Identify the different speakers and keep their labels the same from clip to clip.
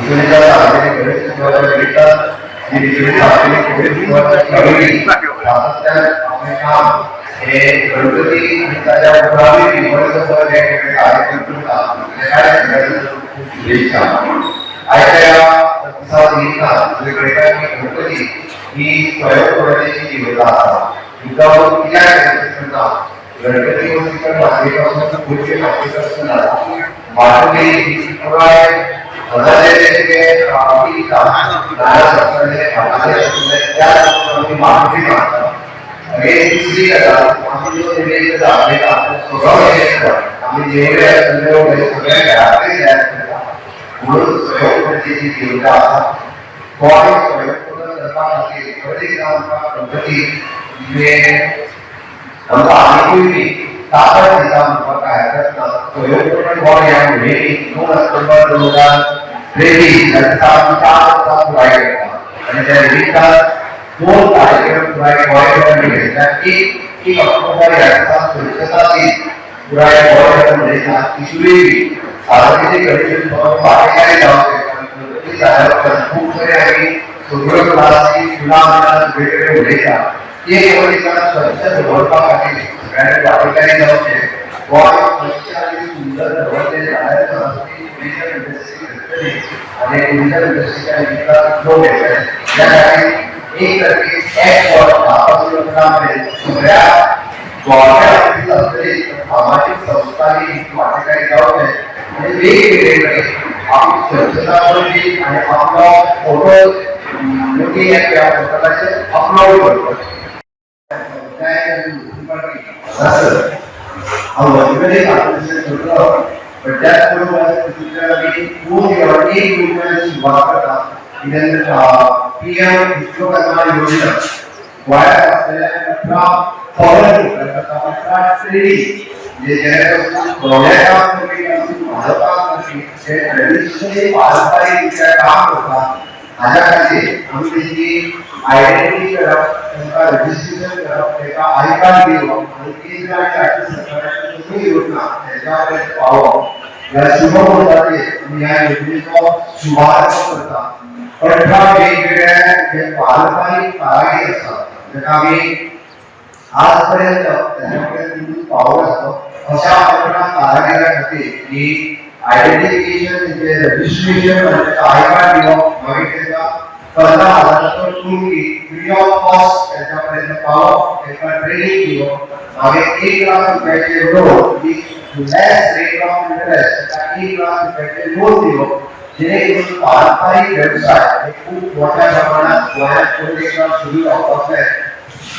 Speaker 1: डिचोलीच्या सार्वजनिक गणेश उत्सवाच्या निमित्तान ही डिचोली सार्वजनिक गणेश उत्सवाच्या चळवळी सातत्यान आपलें काम हे गणपती आनी ताच्या मुळावी वर्सभर जे कार्यक्रम करता तेकाय सगळ्यांक खूब शुभेच्छा. आयच्या ह्या दिसा निमित्तान वेगवेगळ्या गणपती ही स्वयंपूर्णतेची देवता आसा. मुद्दाम कित्याक गणपती करता? गणपती मूर्ती मातयेपासून, पूर्वी मातयेपासून जाता. मातुरी ही पुराय हजारे त्या मातुरी मानतात. हे दुसरी गजाल, आमी जो निवेद्य दाखयता, सगळो निवेद्य आमी जेवले, सगळे घराकडेन तयार करता. म्हणून स्वयंपूर्णतेची देवता आसा. गोंय स्वयंपूर्ण करपा खातीर परत एकदां आमकां गणपती म्हणजे आमकां आनिकूय बी ताकद दिता म्हणपाक कांय हरकत ना. स्वयंपूर्ण गोंय ह्या मोहिमेक 2 ऑक्टोबर 2023 ह्या दिसा आमी 4 वर्सां पुराय करता आनी त्या निमित्तान दोन कार्यक्रम पुराय गोंयभर मनयतात. एक 1 ऑक्टोबर ह्या दिसा स्वच्छता दीस पुराय गोंयभर मनयतात. तिसरी बी सार्वजनिक गणेश उत्सवाक वांटेकारी जावचें. गणपती जाल्या उपरांत खूब कडेन आमी सगळ्यो प्लास्टीक, फुलां बिलां सगळे कडेन उडयता. ते परत एकदा स्वच्छ दवरपा खातीर सगळ्यांनी वांटेकारी जावचें. गोंय स्वच्छ आनी सुंदर दवरलें जाल्यार टुरिझम इंडस्ट्री घडटली आनी टुरिझम इंडस्ट्रीच्या निमित्तान लोक येतले. त्या खातीर एक तारखेक 1 वर 10 पासून 11 मेरेन सगळ्या गोव्याच्या आसतली सामाजीक संस्थांनी वांटेकारी जावचें आनी वेगवेगळे कडेन आपली स्वच्छता करची आनी आपलो फोटो लुकींग एट त्या फोटोचे अपलोड करपाचे. हांव वर्तुगेज आर्टिस्ट करतलो, पण त्याच बरोबर तितूंतल्यान आमी दोन एक योजना सुरवात करता. पीएम विश्वकर्मा योजना, गोंयांत आसलेल्या 18 फॉरेन 18 ट्रेडिंग, म्हणजे जेणेकरून गव्या काम करपी आसूं, म्हालो काम करपी, जे ट्रेडिशनली पारंपारीक रित्या काम करता, हाज्या खातीर आमी तेजी आयडेंटिटी करप, तांकां रजिस्ट्रेशन करप, तांकां I card दिवप आनी केंद्र आनी राज्य सरकाराची सगळी योजना तेंच्या पर्यंत पावोवप ह्या शुभ मुहूर्ताचेर आमी ह्या योजनेचो शुभारंभ करता. 18 वेगवेगळ्या जे पारंपारीक कारागीर आसात, ताका आमी आजपर्यंत त्याच्या पर्यंत पावलो आसतो, अशा 18 कारागिरा खातीर ही आयडेंटिफिकेशन, तेंचे रजिस्ट्रेशन आनी तांकां I card दिवप, मागीर तांकां 50 हजाराचो टूल फ्री ऑफ कॉस्ट त्यांच्या पर्यंत पावप, तांकां ट्रेनिंग दिवप, मागीर 1 लाख रुपयाचे loan, less rate of interest, तांकां 1 लाख रुपयाचे लोन दिवप, जेणेकरून पारंपारीक व्यवसाय हे खूप मोठ्या प्रमाणात गोंयांत परत एकदा सुरू जावपाक जाय.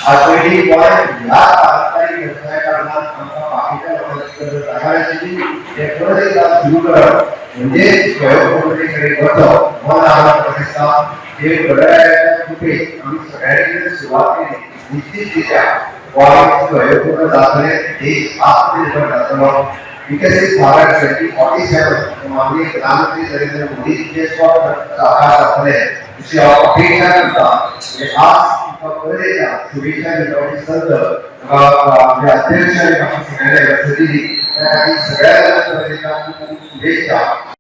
Speaker 1: आज पयलीं गोंय ह्या पारंपारीक व्यवसाय कारणान आमकां बाकीच्या लोकांची गरज लागनाशिल्ली. हे परत एकदा सुरू करप म्हणजे स्वयंपूर्णते कडेन वचप. मन म्हाका दिसता, हे गणरायाच्या कृपेन आमी सगळ्यांनी जर सुरवात केली, निश्चित रित्या गोंय स्वयंपूर्ण जातलें, देश आत्मनिर्भर जातलो. विकसित भारत 2047 माननीय प्रधानमंत्री नरेंद्र मोदीजीचे स्वप्न साकार जातलें अशी हांव अपेक्षा करता. म्हणजे आज तुमकां परत एकदा शुभेच्छा दिवपाची संद म्हाका आमचे अध्यक्ष आनी बाकी सगळ्यांनी दिली, त्या खातीर सगळ्या जाणांक परत एकदा खूब खूब शुभेच्छा.